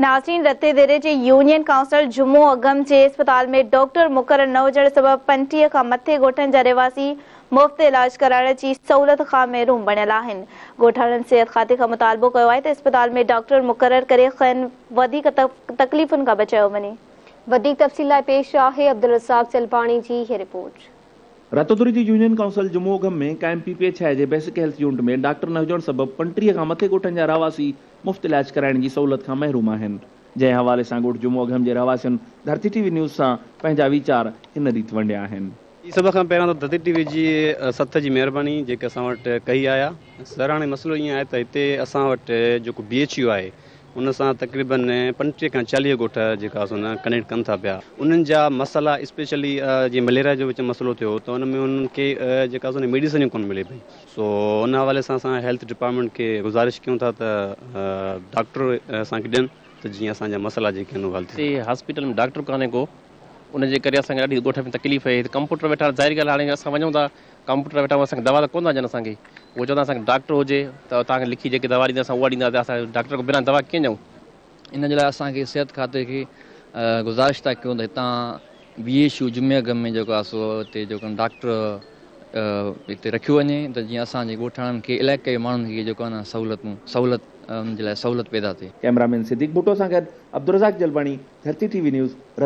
ناظرين رتيديري جي union council جمعو اگهم جي اسپتال ۾ ڊاڪٽر مقرر نه هجڻ سبب 35 کان مٿي ڳوٺن جا رهواسي مفت علاج ڪرائڻ جي سهولت کان محروم بڻيل آهن. ڳوٺاڻن صحت کاتي کان مطالبو ڪيو آهي ته اسپتال ۾ ڊاڪٽر مقرر ڪري کين وڌيڪ تڪليفن کان بچايو وڃي. وڌيڪ تفصيل لاء پيش آهي عبدالرزاق جلباڻي جي هي رپورٽ. رتوديري جي يونين ڪائونسل جمعو اگهم ۾ قائم پي پي ايڇ I جي بيسڪ هيلٿ يونٽ ۾ ڊاڪٽر نه هجڻ سبب 35 کان مٿي ڳوٺن جا رهواسي مفت علاج ڪرائڻ جي سهولت کان محروم آهن، جنهن حوالي سان ڳوٺ جمعو اگهم جي رهواسين ڌرتي ٽي وي نيوز سان پنهنجا ويچار هن ريت ونڊيا آهن. هي سڀ کان پهريان ته ڌرتي ٽي وي جي سٿ جي مهرباني جيڪي اسان وٽ ڪهي آيا. سر هاڻي مسئلو ائين آهي ته هتي اسان وٽ جيڪو بي ايڇ يو آهي ان سان تقريبن 35 کان 40 ڳوٺ جيڪا سو نه ڪنيڪٽ ڪن ٿا پيا انهن جا مسئلا اسپيشلي جيئن مليريا جو وچ مسئلو ٿيو ته ان ۾ انهن کي جيڪا سو نه ميڊيسن ئي ڪونه ملي پئي سو ان حوالي سان اسان هيلٿ ڊپارٽمينٽ کي گذارش ڪيون ٿا ته ڊاڪٽر اسان کي ڏين ته جيئن اسان جا مسئلا جيڪي آهن اهي حل ٿين. هتي هاسپيٽل ۾ ڊاڪٽر ڪانهي ڪو ان جي ڪري اسان کي ڏاڍي ڳوٺ ۾ تڪليف آهي هتي ڪمپوٽر ويٺا ظاهري ڳالهه هاڻي اسان وڃون ٿا ڪمپوٽر ويٺا اسان کي دوا ته ڪونه ٿا ڏين اسان کي اهي چوندا اسان کي ڊاڪٽر هجي ته توهان کي لکي جيڪي دوا ڏيندا اسان اها ڏيندا اسان ڊاڪٽر کان بنا دوا ڪيئن ڏيون. ان جي لاء اسان کي صحت کاتي کي گذارش ٿا ڪيون ته هتان بي ايڇ يو جمعي اگهم ۾ جيڪو آهي سو هتي جيڪو ڊاڪٽر هتي رکيو وڃي ته جيئن اسان جي ڳوٺاڻن کي علائقي جي ماڻهن کي جيڪو آهي نه سهولتون سهولت انهن جي لاء سهولت پيدا ٿئي. ڪئميرا مين صديق ڀٽو سان گڏ عبدالرزاق جلباڻي، ڌرتي ٽي وي نيوز، رتوديرو.